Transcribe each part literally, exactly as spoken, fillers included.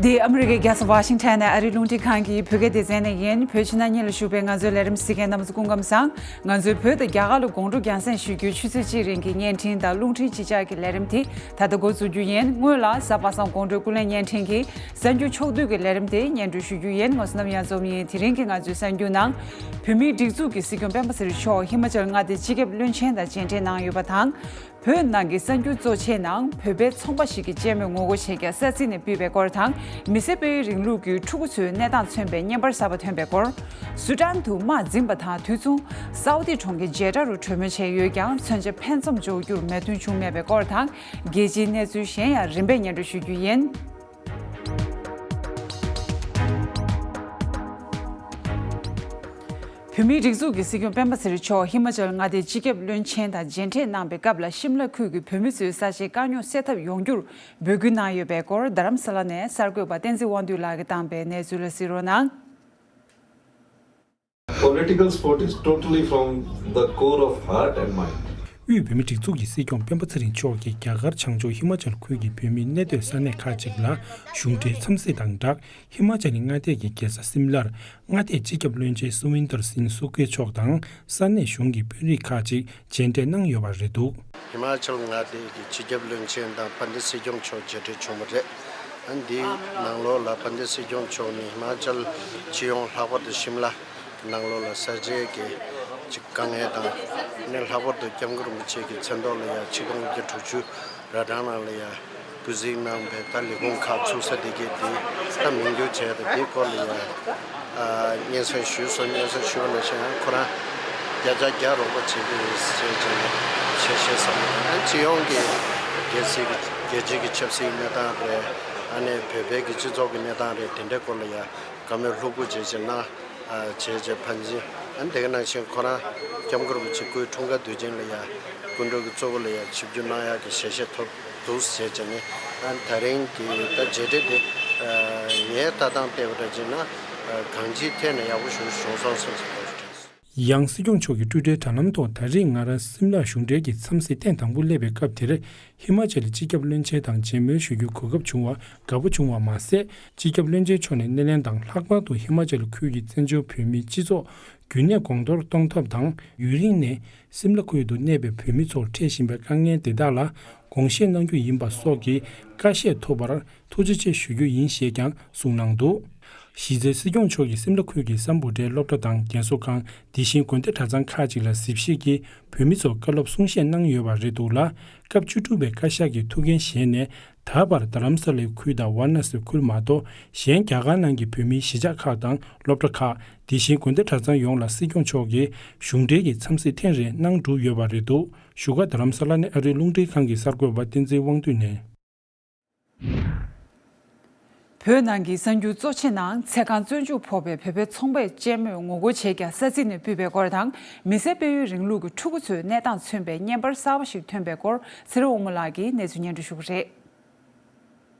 འདི་ཨ་མི་རི་ཀའི་རྒྱལ་ས་ཝ་ཤིང་ཊོན་ནས་ཨ་རིའི་རླུང་འཕྲིན་ཁང་གི་བོད་སྐད་སྡེ་ཚན་ནས་ཡིན། བོད་ཕྱི་ནང་གཉིས་ལ་བཞུགས་པའི་ང་ཚོའི་ལས་རིམ་གཟིགས་མཁན་རྣམ་པ་ཚོ་སྐུ་ཁམས་བཟང་། ང་ཚོའི་བོད་དང་རྒྱ་གར་ལ་དགོང་དྲོ་རྒྱང་སྲིང་ཞུ་རྒྱུའི་ཆུ་ཚོད་གཅིག་རིང་གི་བརྙན་འཕྲིན་དང་རླུང་འཕྲིན་གཅིག་ཆར་གྱི་ལས་རིམ་དེ་ད་ལྟ་འགོ་འཛུགས་རྒྱུ་ཡིན། སྔོན་ལ་གཟའ་པ་སངས་དགོང་དྲོའི་སྐུ་ལས་བརྙན་འཕྲིན་གྱི་གསར་འགྱུར་ཕྱོགས་བསྡུས་ཀྱི་ལས་རིམ་དེ་སྙན་སྒྲོན་ཞུ་རྒྱུ་ཡིན། ང་ཚོ་ནམ་ཡང་འཛོམས་ཡིན། དེ་རིང་གི་ང་ཚོའི་གསར་འགྱུར་ནང་། བོད་མིའི་སྒྲིག་འཛུགས་ཀྱི་སྲིད་སྐྱོང་སྤེན་པ་ཚེ་རིང་མཆོག་ཧི་མ་ཅལ་མངའ་སྡེའི་སྤྱི་ཁྱབ་བློན་ཆེན་དང་མཇལ་འཕྲད་གནང་ཡོད་པ་དང་། བོད་ནང་གི་གསར་འགྱུར་གཙོ་ཆེའི་ནང་བོད་པའི་ཚོང་པ་ཞིག་གི་སྤྱན་མོས་ངོ་རྒོལ་བྱེད་མཁན་ས་ཚིགས་ནས་སྤེལ་བའི་སྐོར་དང་། མི་སེར་སྤེལ་ཡུལ་རིང་ལུགས་ཀྱི་ཕྲུ་གུ་ཚོའི་གནས་སྟངས་མཚོན་པའི་བརྙན་པར་གསར་པ་ཐོན་པའི་སྐོར། སུ་ཏན་དུ་དམག་འཛིང་པ་དང་དུས་མཚུངས་སའུ་ཏི་གྲོང་ཁྱེར་ཇེ་ཏཱ་རུ་གྲོས་མོལ་བྱས་ཡོད་ཀྱང་མཚོན་ཆ་ཕུན་སུམ་ཚོགས་རྒྱུར་མོས་མཐུན་བྱུང་མེད་པའི་སྐོར་དང་། རྒྱལ་སྤྱིའི་གནས་ཚུལ་གཞན་ཡང་རིམ་པས་སྙན་སྒྲོན་ཞུ་རྒྱུ་ཡིན། བོད་མིའི་སྒྲིག་འཛུགས་ཀྱི་སྲིད་སྐྱོང་སྤེན་པ་ཚེ་རིང་མཆོག་ཧི་མ་ཅལ་མངའ་སྡེའི་སྤྱི་ཁྱབ་བློན་ཆེན་དང་མཇལ་འཕྲད་གནང་པའི་སྐབས་ལ། ཤིམ་ལ་ཁུལ་གྱི་བོད་མི་ཚོའི་ས་ཆའི་དཀའ་རྙོག་སེལ་ཐབས་ཡོང་རྒྱུར་འབོད་སྐུལ་གནང་ཡོད་པའི་སྐོར། རྡ་རམ་ས་ལ་ནས་གསར་འགོད་པ་བསྟན་འཛིན་དབང་འདུས་ལགས་ཀྱིས་བཏང་པའི་གནས་ཚུལ་ལ་གཟིགས་རོགས་གནང་། Political support is totally from the core of heart and mind. དབུས་བོད་མིའི་སྒྲིག་འཛུགས་ཀྱི་སྲིད་སྐྱོང་སྤེན་པ་ཚེ་རིང་མཆོག་གིས་རྒྱ་གར་བྱང་ཕྱོགས་ཧི་མ་ཅལ་ཁུལ་གྱི་བོད་མིའི་གནས་སྡོད་ས་གནས་ཁག་ཅིག་ལ་གཞུང་འབྲེལ་འཚམས་གཟིགས་དང་སྦྲགས། ཧི་མ་ཅལ་མངའ་སྡེ་གི་རྒྱལ་ས་སིམ་ལར་མངའ་སྡེའི་སྤྱི་ཁྱབ་བློན་ཆེན་སུ་ཝིན་དར་སིན་སུ་ཀེ་མཆོག་དང་ས་གནས་གཞུང་གི་དཔོན་རིགས་ཁག་ཅིག་མཇལ་འཕྲད་གནང་ཡོད་པ་རེད་འདུག། ཧི་མ་ཅལ་མངའ་སྡེ་གི་སྤྱི་ཁྱབ་བློན་ཆེན་དང་དཔལ་ལྡན་སྲིད་སྐྱོང་མཆོག་མཇལ་འཕྲད་བྱུང་བ་རེད། ཨ་འདིའི་ནང་ལོགས་ལ་དཔལ་ལྡན་སྲིད་སྐྱོང་མཆོག་ནས་ཧི་མ་ཅལ་སྤྱི་ཡོངས་ལྷག་པར་དུ་ཤིམ་ལ་ནང་ལོགས་ལ་ས་ཆའི་གི་ཅིག་དཀའ་ངལ་དང་། ཨ་ནི་ལྷག་པར་དུ་སྐྱབས་མགོན་རིན་པོ་ཆེ་གི་མཚན་ཐོག་ལ་ཡ་ཆིག་སྟོང་དགུ་བརྒྱ་དྲུག་ཅུ་ར་གྲངས་ནང་ལ་ཡ་སྐུ་གཟིགས་གནང་བའི་ད་ལས་ཁུངས་ཁག་ཚུགས་ས་དེ་གའི་དེ་ད་མིང་བསྒྱུར་བྱས་ཏེ་དེའི་སྐོར་ལ་ཡ་ཨ་སྙན་སེང་ཞུས་སོང་། སྙན་སེང་ཞུས་པ་ནང་བཞིན་ཡང་ཁོ་རང་བརྒྱ་ཆ་བརྒྱ་རོགས་པ་བྱེད་ཀྱི་ཡིན་ཟེར་བྱས་ནས་བྱས་བྱས་བསམ་ཡོད། ཨ་སྤྱི་ཡོངས་ཀྱི་རྒྱལ་སྲིད་ཀྱི་རྒྱལ་སྤྱི་གི་ཆབ་སྲིད་གནས་སྟངས་རེད། ཨ་ནི་བོད་པའི་གི་སྤྱི་ཚོགས་ཀྱི་གནས་སྟངས་རེད། དེ་འདྲའི་སྐོར་ལ་ཡ་བཀའ་མོལ་ལྷུག་པོ་བྱས་བྱས་གནང་། ཨ་བྱས་བྱས་ཕན་ཚུན་ཨ་ནི་དེ་ག་ནང་བཞིན་ཁོ་རང་སྐྱབས་མགོན་རིན་པོ་ཆེ་སྐུའི་འཁྲུངས་སྐར་དུས་ཆེན་ལ་ཡ་སྐུ་མགྲོན་གྱི་གཙོ་བོ་ལ་ཡ་ཆིབས་བསྒྱུར་གནང་ཡག་གི་ཞལ་བཞེས་ཐོབ་འདུག་ཟེར་བྱས་ནས། ཨ་ད་རིང་གི་ད་མཇལ་འཕྲད་དེ་ཨ་ངའི་ལྟ་སྟངས་བལྟས་པ་འདྲ་བྱས་ན་ཨ་གང་ཅིའི་ཐད་ནས་ཡག་པོ་ཞིག་བྱུང་སོང་བསམ་བསམ་པ་རེད། ཡང་སྲིད་སྐྱོང་མཆོག་གིས་ཊུའི་ཊར་དྲ་ལམ་ཐོག་ད་རེས་ང་རང་སིམ་ལ་གཞུང་འབྲེལ་གྱི་འཚམས་གཟིགས་ཐེངས་དང་པོ་སླེབས་པའི་སྐབས་དེར། ཧི་མ་ཅལ་སྤྱི་ཁྱབ་བློན་ཆེན་དང་མཇལ་མོལ་ཞུ་རྒྱུའི་གོ་སྐབས་བྱུང་བར་དགའ་པོ་བྱུང་བ་མ་ཟད། སྤྱི་ཁྱབ་བློན་ཆེན་མཆོག་ནས་སྣེ་ལེན་དང་ལྷག་པར་དུ་ཧི་མ་ཅལ་ཁུལ་གྱི་བཙན་བྱོལ་བོད་མིའི་སྤྱི་ཚོགས་རྒྱུན་གནས་གོང་མཐོར་གཏོང་ཐབས་དང་། ཡུན་རིང་ནས་སིམ་ལ་ཁུལ་དུ་གནས་པའི་བོད་མི་ཚོར་འཕྲད་བཞིན་པའི་དཀའ་ངལ་དེ་དག་ལ་དགོངས་བཞེས་གནང་རྒྱུ་ཡིན་པ་སོགས་ཀྱི་བཀའ་བཤད་ཐོབ་པར་ཐུགས་རྗེ་ཆེ་ཞུ་རྒྱུ་ཡིན་ཞེས་ཀྱང་གསུངས་གནང་འདུག། གཞི་རྩའི་སྲིད་སྐྱོང་མཆོག་གིས་སིམ་ལ་ཁུལ་གྱི་སམ་བྷོ་ཊའི་སློབ་གྲྭ་དང་རྒན་གསོ་ཁང་། དེ་བཞིན་དགོན་སྡེ་གྲྭ་ཚང་ཁག་ཅིག་ལ་གཟིགས་ཞིབ་ཀྱིས་བོད་མི་ཚོར་བཀའ་སློབ་གསུང་བཤད་གནང་ཡོད་པ་རེད་འདུག་ལ། སྐབས་བཅུ་དྲུག་པའི་བཀའ་ཤག་གི་ཐུགས་འགན་བཞེས་ནས་ད་བར་རྡ་རམ་ས་ལའི་ཁུལ་དང་ཝཱ་ར་ཎ་སིའི་ཁུལ་མ་གཏོགས། གཞན་རྒྱ་གར་ནང་གི་བོད་མིའི་གཞིས་ཆགས་ཁག་དང་སློབ་གྲྭ་ཁག། དེ་བཞིན་དགོན་སྡེ་གྲྭ་ཚང་ཡོངས་ལ་སྲིད་སྐྱོང་མཆོག་གིས་གཞུང་འབྲེལ་གྱི་འཚམས་གཟིགས་ཐེངས་རེ་གནང་གྲུབ་ཡོད་པ་རེད་འདུག། བཞུགས་སྒར་རྡ་རམ་ས་ལ་ནས་ཨ་རིའི་རླུང་འཕྲིན་ཁང་གི་གསར་འགོད་པ་བསྟན་འཛིན་དབང་འདུས་ནས། བོད་ནང་གི་གསར་འགྱུར་གཙོ་ཆེ་ནང་ཚེ་གང་བཙོན་འཇུག་ཕོག་པའི་བོད་པའི་ཚོང་པས་སྤྱན་མོས་ངོ་རྒོལ་བྱས་ཀྱང་ས་ཚིགས་ནས་ཕུད་པའི་སྐོར་དང་། མི་སེར་སྤེལ་ཡུལ་རིང་ལུགས་ཀྱི་ཕྲུ་གུ་ཚོའི་གནས་སྟངས་མཚོན་པའི་བརྙན་པར་གསར་པ་ཞིག་ཐོན་པའི་སྐོར། ཚེ་རིང་དབང་མོ་ལགས་ཀྱིས་གནས་ཚུལ་སྙན་སྒྲོན་ཞུ་གི་རེད།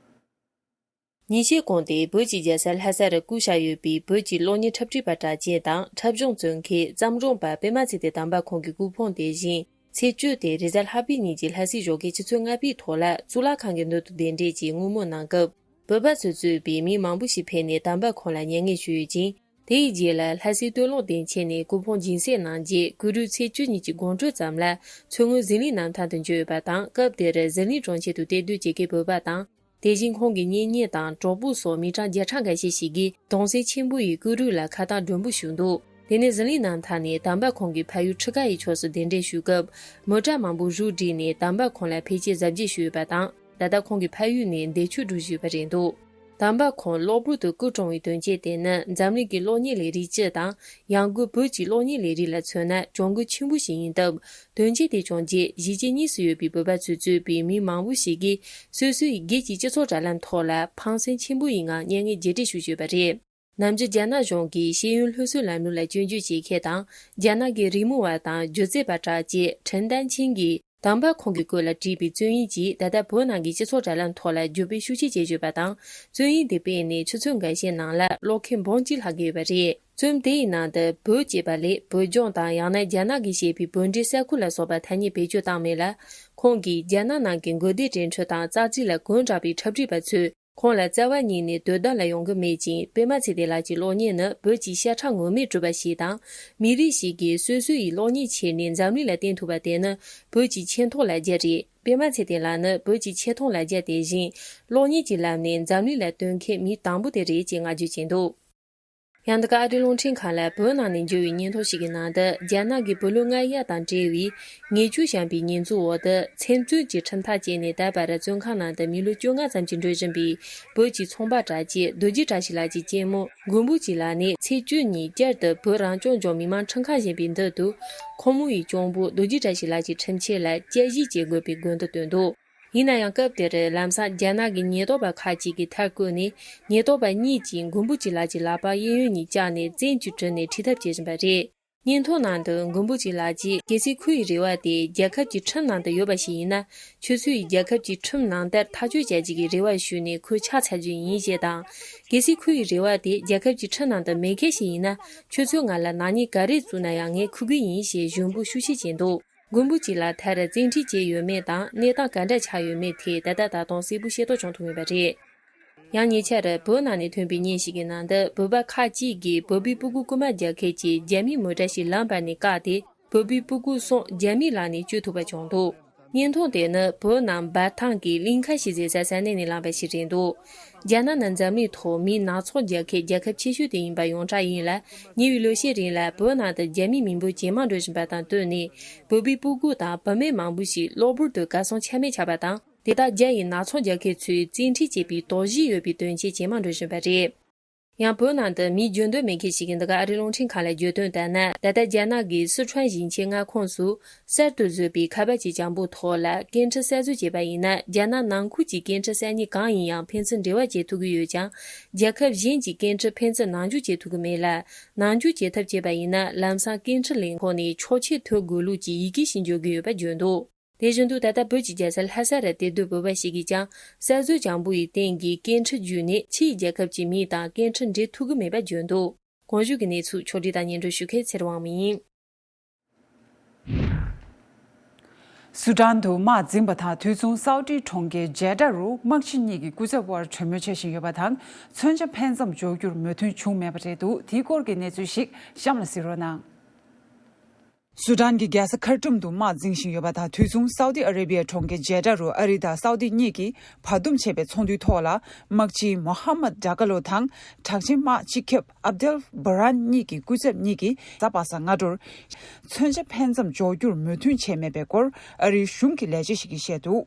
ཉིན་ཤས་གོང་དེ་བོད་ཀྱི་རྒྱལ་ས་ལྷ་ས་རུ་བསྐོ་བཞག་ཡོད་པའི་བོད་ཀྱི་གློག་བརྙན་འཁྲབ་ཁྲིད་པ་གྲགས་ཅན་དང་འཁྲབ་གཞུང་བཙོན་མཁན་བརྩམས་སྒྲུང་པ་པད་མ་ཚེ་བརྟན་དམ་པ་ཁོང་གི་སྐུ་ཕུང་དེ་བཞིན་ཚེས་བཅུ་སྟེ་རེས་གཟའ་ལྷག་པའི་ཉིན་གྱི་ལྷ་སའི་ཞོགས་ཀའི་ཆུ་ཚོད་ལྔ་པའི་ཐོག་ལ་གཙུག་ལག་ཁང་གི་མདུན་དུ་གདན་འདྲེན་གྱིས་བསྔོ་སྨོན་གནང་སྐབས། བོད་པ་ཚོས་གཙོས་པའི་མི་མང་པོ་ཞིག་ཕེབས་ནས་དམ་པ་ཁོང་ལ་མྱ་ངན་ཞུས་ཡོད་ཅིང་། དེའི་རྗེས་ལ་ལྷ་སའི་སྟོད་ལུང་བདེ་ཆེན་ནས་སྐུ་ཕུང་སྦྱིན་སྲེག་གནང་རྗེས། སྐུ་ཕྲུག་ཚེས་བཅུ་ཉིན་གྱི་དགོང་དྲོ་ཙམ་ལ་མཚོ་སྔོན་ཟི་ལིང་གནམ་ཐང་དུ་འབྱོར་ཡོད་པ་དང་། སྐབས་དེར་ཟི་ལིང་གྲོང་ཁྱེར་དུ་གཏེར་སྡོད་བྱེད་མཁན་བོད་པ་དང་། དེ་བཞིན་ཁོང་གི་གཉེན་ཉེ་དང་གྲོགས་པོ་སོགས་མི་གྲངས་བརྒྱ་ཕྲག་འགའ་ཤས་ཤིག་གིས་གདུང་སེམས་ཆེན་པོ་ཡིས་སྐུ་རུས་ལ་ཁ་གཏད་མགྲོན་པོ་ཞུས་འདུག། དེ་ནས་ཟི་ལིང་གནམ་ཐང་ནས་དམ་པ་ཁོང་གི་ཕ་ཡུལ་ཁྲི་ཀ་ཡི་ཕྱོགས་སུ་གདན་འདྲེན་ཞུས་སྐབས། མི་གྲངས་མང་པོ་རུབ་བསྒྲིགས་ནས་དམ་པ་ཁོང་ལ་ཕལ་ཆེར་གཟབ་རྒྱས་ཞུས་ཡོད་པ་དང་། ད་ལྟ་ཁོང་གི་ཕ་ཡུལ་ནས་འདས་མཆོད་སྒྲུབ་བཞིན་ཡོད་པ་རེད་འདུག། དམ་པ་ཁོང་གློ་བུར་དུ་སྐུ་གྲོངས་པའི་དོན་རྐྱེན་དེ་ནི་འཛམ་གླིང་གི་གློག་བརྙན་ལས་རིགས་སྤྱི་དང་ཡང་སྒོས་བོད་ཀྱི་གློག་བརྙན་ལས་རིགས་ལ་མཚོན་ན་གྱོང་གུན་ཆེན་པོ་ཞིག་ཡིན་སྟབས། དོན་རྐྱེན་དེ་བྱུང་རྗེས་གཞིས་བྱེས་གཉིས་སུ་ཡོད་པའི་བོད་པ་ཚོས་གཙོས་པའི་མི་མང་པོ་ཞིག་གིས་སོ་སོའི་སྒེར་གྱི་སྤྱི་ཚོགས་དྲ་ལམ་ཐོག་ལ་ཕངས་སེམས་ཆེན་པོ་ཡི་ངང་མྱ་ངན་རྗེས་དྲན་ཞུ་བཞིན་ཡོད་པ་རེད། ནམ་རྒྱུན་རྒྱ་ནག་གཞུང་གིས་ཤེས་ཡོན་སློབ་གསོའི་ལམ་ལུགས་ལ་སྐྱོན་བརྗོད་བྱེད་མཁན་དང་། རྒྱ་ནག་གི་རིག་གནས་པ་དང་སྒྱུ་རྩལ་པ་གྲགས་ཅན་ཁྲིན་ཏན་ཆིང་གིས་དམ་པ་ཁོང་གི་སྐོར་ལ་བྲིས་པའི་རྩོམ་ཡིག་ཅིག་ད་ལྟ་བོད་ནང་གི་སྤྱི་ཚོགས་དྲ་ལམ་ཐོག་ལ་བརྒྱུད་སྤེལ་ཤུགས་ཆེ་བྱེད་བཞིན་ཡོད་པ་དང་། རྩོམ་ཡིག་འདི་སྤེལ་ནས་ཆུ་ཚོད་འགའ་ཤས་ནང་ལ་ཀློག་མཁན་འབུམ་གཅིག་ལྷག་གི་ཡོད་པ་རེད། རྩོམ་དེའི་ནང་དུ་བོད་ཅེས་པ་ལས་བོད་ལྗོངས་དང་ཡང་ན་རྒྱ་ནག་གིས་བཤད་པའི་བོད་འབྲེལ་ས་ཁུལ་ལ་སོགས་པ་ཐ་སྙད་བེད་སྤྱོད་བཏང་མེད་ལ། ཁོང་གིས་རྒྱ་ནག་ནང་གི་དགོན་སྡེ་དྲིལ་འཕྲུལ་དང་རྩ་རྩིས་ལ་གུན་དྲག་པའི་འཁྲབ་ཁྲིད་པ་ཚོས། ཁོང་ལ་རྩ་བ་ཉིད་ནས་དོ་དམ་ལ་ཡོང་གི་མེད་ཅིང་། པད་མ་ཚེ་བརྟན་ལགས་ཀྱི་གློག་བརྙན་ནི་བོད་ཀྱི་ཤ་ཁྲག་ངོ་མས་གྲུབ་པ་ཞིག་དང་། མི་རིགས་ཤིག་གིས་སོ་སོ་ཡི་གློག་བརྙན་ཁྱེར་ནས་འཛམ་གླིང་ལ་བསྟན་ཐུབ་པ་དེ་ནི་བོད་ཀྱི་ཆེ་མཐོང་ལ་རྒྱ་རེད། པད་མ་ཚེ་བརྟན་ལགས་ནི་བོད་ཀྱི་ཆེ་མཐོང་ལ་རྒྱ་དེ་བཞིན། གློག་བརྙན་གྱི་ལམ་ནས་འཛམ་གླིང་ལ་སྟོན་མཁན་མི་དང་པོ་དེ་རེད་ཅེས་བསྔགས་བརྗོད་བྱས་འདུག། ཡང་འདི་ག་ཨ་རིའི་རླུང་འཕྲིན་ཁང་ལ་བོད་ནང་ནས་འབྱོར་བའི་སྙན་ཐོ་ཞིག་གི་ནང་དུ། རྒྱ་ནག་གིས་བོད་ལུགས་སྔགས་གཡར་དང་འབྲེལ་བའི་ཉེས་སྤྱོད་བཤམས་པའི་ཉེས་འཛུགས་འོག་ཏུ། ཚེམ་བཙོན་གྱི་ཁྲིམས་ཐག་བཅད་ནས་ད་བར་བཙོན་ཁང་ནང་དུ་མི་ལོ་བཅོ་ལྔ་ཙམ་གྱི་འགྲོ་བཞིན་པའི་བོད་ཀྱི་ཚོང་པ་གྲགས་ཅན་རྡོ་རྗེ་བཀྲ་ཤིས་ལགས་ཀྱི་གཅེན་མོ་མགོན་པོ་སྐྱིད་ལགས་ནས། ཚེས་བཅུ་ཉིན་བསྐྱར་དུ་བོད་རང་སྐྱོང་ལྗོངས་མི་དམངས་ཁྲིམས་ཁང་བཞེངས་པའི་མདུན་དུ། ཁོང་མོ་ཡི་གཅུང་པོ་རྡོ་རྗེ་བཀྲ་ཤིས་ལགས་ཀྱི་ཁྲིམས་ཆད་ལ་དཔྱད་ཞིབ་བྱེད་དགོས་པའི་སྐུལ་འདེད་བཏོན་འདུག། ཡིན་ན་ཡང་། སྐབས་དེར་ལམ་སང་རྒྱ་ནག་གི་ཉེན་རྟོག་པ་ཁག་ཅིག་གིས་མཐའ་བསྐོར་ནས། ཉེན་རྟོག་པ་གཉིས་ཀྱིས་མགོན་པོ་སྐྱིད་ལགས་ཀྱི་ལག་པ་གཡས་གཡོན་གཉིས་བཅག་ནས་བཙན་གྱིས་དྲངས་ནས་ཁྲིད་ཐབས་བྱེད་བཞིན་པ་རེད། སྙན་ཐོ་ནང་དུ་མགོན་པོ་སྐྱིད་ལགས་ཀྱིས། གལ་སྲིད་ཁོ་ཡི་རེ་བ་དེ་རྒྱལ་ཁབ་ཀྱི་ཁྲིམས་ནང་དུ་ཡོད་པ་ཞིག་ཡིན་ན། ཁྱོད་ཚོས་རྒྱལ་ཁབ་ཀྱི་ཁྲིམས་ནང་ལྟར་ཐག་གཅོད་བྱ་རྒྱུ་གི་རེ་བ་ཞུས་ནས་ཁོ་ཕྱག་འཚལ་རྒྱུ་ཡིན་ཞེས་དང་། གལ་སྲིད་ཁོ་ཡི་རེ་བ་དེ་རྒྱལ་ཁབ་ཀྱི་ཁྲིམས་ནང་དུ་མེད་མཁན་ཞིག་ཡིན་ན། ཁྱོད་ཚོས་ང་ལ་ནག་ཉེས་ག་རེ་བཙུགས་ན་ཡང་ངས་འཁུར་གི་ཡིན་ཞེས་ཞུ་འབོད་ཤུགས་ཆེ་བྱས་འདུག། མགོན་པོ་སྐྱིད་ལགས་མཐར་བཙན་ཁྲིད་བྱས་ཡོད་མེད་དང་། གནས་སྟངས་ག་འདྲ་ཆགས་ཡོད་མེད་ཐད་ད་ལྟ་ད་དུང་གསལ་པོ་ཤེས་རྟོགས་བྱུང་ཐུབ་མེད་པ་རེད། ཡང་ཉེ་ཆར་བོད་ནང་ནས་ཐོན་པའི་བརྙན་ཞིག་གི་ནང་དུ། བོད་པ་ཁག་ཅིག་གིས་བོད་པའི་སྤུ་གུ་རྐུ་མ་རྒྱག་མཁན་གྱི་རྒྱ་མིའི་མོ་ཊ་ཞིག་ལམ་བར་ནས་བཀག་སྟེ། བོད་པའི་སྤུ་གུ་གསུམ་རྒྱ་མིའི་ལག་ནས་གཅོད་ཐུབ་པ་བྱུང་འདུག། བརྙན་ཐུང་དེ་ནི་བོད་ནང་འབའ་ཐང་གི་གླིང་ཁ་ཞེས་པའི་ས་ས་གནས་ནས་བླངས་པ་ཞིག་རེད་འདུག། རྒྱ་ནག་ནི་འཛམ་གླིང་ཐོག་མིའི་ནག་ཚོང་རྒྱག་མཁན་རྒྱལ་ཁབ་ཆེ་ཤོས་དེ་ཡིན་པ་ཡོངས་གྲགས་ཡིན་ལ། ཉེ་བའི་ལོ་ཤས་རིང་ལ་བོད་ནང་དུ་རྒྱ་མིའི་མི་འབོར་ཇེ་མང་འགྲོ་བཞིན་པ་དང་བསྟུན་ནས། བོད་པའི་སྤུ་གུ་དང་བུད་མེད་མང་པོ་ཞིག་གློ་བུར་དུ་གར་སོང་ཆ་མེད་ཆགས་པ་དང་། དེ་དག་རྒྱ་ཡི་ནག་ཚོང་རྒྱག་མཁན་ཚོས་བཙན་ཁྲིད་བྱས་པའི་དོགས་གཞི་ཡོད་པའི་དོན་རྐྱེན་ཇེ་མང་འགྲོ་བཞིན་པ་རེད། ཡང་བོད་ནང་དུ་མིའི་རྒྱུ་འདོད་མེད་མཁན་ཞིག་གིས་འདི་ག་ཨ་རིའི་རླུང་འཕྲིན་ཁང་ལ་བརྗོད་དོན་ལྟར་ན། ད་ལྟ་རྒྱ་ནག་གིས་སི་ཁྲོན་ཞིང་ཆེན་མངའ་ཁོངས་སུ་གསར་དུ་བཟོས་པའི་ཁ་པར་གྱི་བྱང་བུ་ཐོག་ལ་སྐད་འཕྲིན་གསར་བཟོ་བྱས་པ་ཡིན་ན། རྒྱ་ནག་ནང་ཁུལ་གྱི་སྐད་འཕྲིན་གསར་རྙིང་གང་ཡིན་ཡང་ཕན་ཚུན་འབྲེལ་བ་བྱེད་ཐུབ་ཀྱི་ཡོད་ཀྱང་། རྒྱལ་ཁབ་གཞན་གྱི་སྐད་འཕྲིན་ཕན་ཚུན་ནང་འཇུག་བྱེད་ཐུབ་ཀྱི་མེད་ལ། ནང་འཇུག་བྱེད་ཐབས་བྱས་པ་ཡིན་ན། ལམ་སང་སྐད་འཕྲིན་ལས་ཁུངས་ནས་ཆོག་མཆན་ཐོབ་དགོས་ལུགས་ཀྱི་ཡི་གེ་ཞིག་འབྱོར་གྱི་ཡོད་པ་བརྗོད་འདུག། དེ་བཞིན་དུ། ད་ལྟ་བོད་ཀྱི་རྒྱལ་ས་ལྷ་ས་རུ་དེད་དོན་བོད་པ་ཞིག་གིས་ཀྱང་། གསར་བཟོའི་བྱང་བུ་ཡི་སྟེང་གི་སྐད་འཕྲིན་བརྒྱུད་ནས་ཕྱིའི་རྒྱལ་ཁབ་ཀྱི་མི་དང་སྐད་འཕྲིན་འབྲེལ་ཐུབ་ཀྱི་མེད་པ་བརྗོད་འདུག། གོང་ཞུས་ཀྱི་གནས་ཚུལ་ཕྱོགས་སྒྲིག་དང་སྙན་སྒྲོན་ཞུ་མཁན་ཚེ་རིང་དབང་མོ་ཡིན། སུ་ཌན་དུ་དམག་འཛིང་པ་དང་། དུས་མཚུངས་སའུ་ཏི་གྲོང་ཁྱེར་ཇེ་ཌ་རུ་དམག་སྤྱི་གཉིས་ཀྱི་སྐུ་ཚབ་དབར་གྲོས་མོལ་བྱེད་བཞིན་ཡོད་པ་དང་། མཚོན་ཆ་འཕེན་མཚམས་འཇོག་རྒྱུར་མོས་མཐུན་བྱུང་མེད་པ་རེད་འདུག། དེའི་སྐོར་གྱི་གནས་ཚུལ་ཞིག་གཤམ་ལ་གཟིགས་རོགས་གནང་། སུ་ཌན་གྱི་རྒྱལ་ས་ཁར་ཊུམ་དུ་དམག་འཛིང་བཞིན་ཡོད་པ་དང་། དུས་མཚུངས་སའུ་ཏི་ཨ་རེ་བྷི་ཡའི་གྲོང་ཁྱེར་ཇེ་ཌ་རུ་ཨ་རི་དང་སའུ་ཏི་གཉིས་ཀྱིས་བར་འདུམ་བྱས་པའི་ཚོགས་འདུའི་ཐོག་ལ། དམག་སྤྱི་མོ་ཧམ་མད་ཌ་ཀ་ལོ་དང་། དྲག་ཆེན་དམག་སྤྱི་ཁྱབ་ཨབ་དེལ་བྷ་རན་གཉིས་ཀྱི་སྐུ་ཚབ་གཉིས་ཀྱིས་གཟའ་པ་སངས་སྔ་དྲོར། མཚོན་ཆ་འཕེན་མཚམས་འཇོག་རྒྱུར་མོས་མཐུན་བྱས་མེད་པའི་སྐོར་ཨ་རིའི་གཞུང་གི་ལས་བྱེད་ཞིག་གིས་བཤད་འདུག།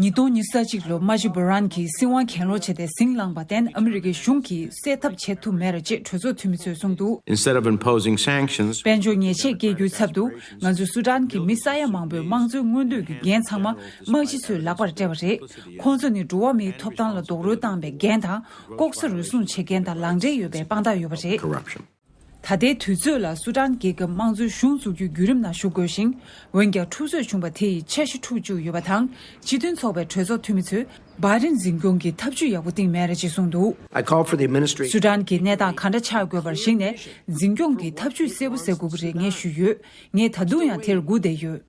ཉིས་སྟོང་ཉི་ཤུ་རྩ་གཅིག་ལོར་དམག་སྤྱི་བྷ་རན་གྱིས་སྲིད་དབང་གྱེན་ལོག་བྱས་ཏེ་ཟིང་ལངས་པར་བརྟེན། ཨ་མི་རི་ཀའི་གཞུང་གིས་སེལ་ཐབས་བྱེད་ཐུབ་མེད་རེད་ཅེས་གྲོས་ཚོགས་འཐུས་མི་ཚོས་གསུངས་འདུག། Instead of imposing sanctions, དཔལ་འབྱོར་ཉེས་ཆད་བཀལ་རྒྱུའི་ཚབ་ཏུ། ང་ཚོས་སུ་ཌན་གྱི་མི་ས་ཡ་མང་པོའི་དམངས་གཙོའི་མངོན་འདོད་ཀྱི་འགན་ཚང་མ་དམག་སྤྱི་ཚོའི་ལག་པར་སྤྲད་པ་རེད། ཁོང་ཚོ་ནི་འགྲོ་བ་མིའི་ཐོབ་ཐང་ལ་རྡོག་རོལ་བཏང་བའི་འགན་དང་། ལྐོག་ཟ་རུལ་སུངས་བྱེད་མཁན་དང་ལག་འབྲེལ་ཡོད་པའི་དཔང་རྟགས་ཡོད་པ་རེད། Corruption. ད་ལྟའི་དུས་ཚོད་ལ་སུ་ཌན་རྒྱལ་ཁབ་དམངས་གཙོའི་གཞུང་འཛུགས་རྒྱུའི་བརྒྱུད་རིམ་ནང་ཞུགས་དགོས་ཤིང་། འོན་ཀྱང་། འཁྲུག་རྩོད་བྱུང་བ་དེ་ཡིས་འཆར་གཞི་འཁྲུག་བཅུག་ཡོད་པ་དང་། སྤྱི་མཐུན་ཚོགས་པའི་གྲོས་ཚོགས་འཐུས་མི་ཚོས་བྷའི་ཌེན་འཛིན་སྐྱོང་གི་ཐབས་ཇུས་ཡག་པོ་བཏིང་མེད་རེད་ཅེས་གསུངས་འདུག། I call for the administration. སུ་ཌན་གྱི་གནས་སྟངས་ག་འདྲ་ཆགས་དགོས་པར་གཞིགས་ནས། འཛིན་སྐྱོང་གི་ཐབས་ཇུས་གསལ་པོ་གསལ་དགོས་ཀྱི་རེད། ངས་ཞུས་ཡོད། ངས་ད་དུང་ཡང་དེར་སྒུག་བསྡད་ཡོད།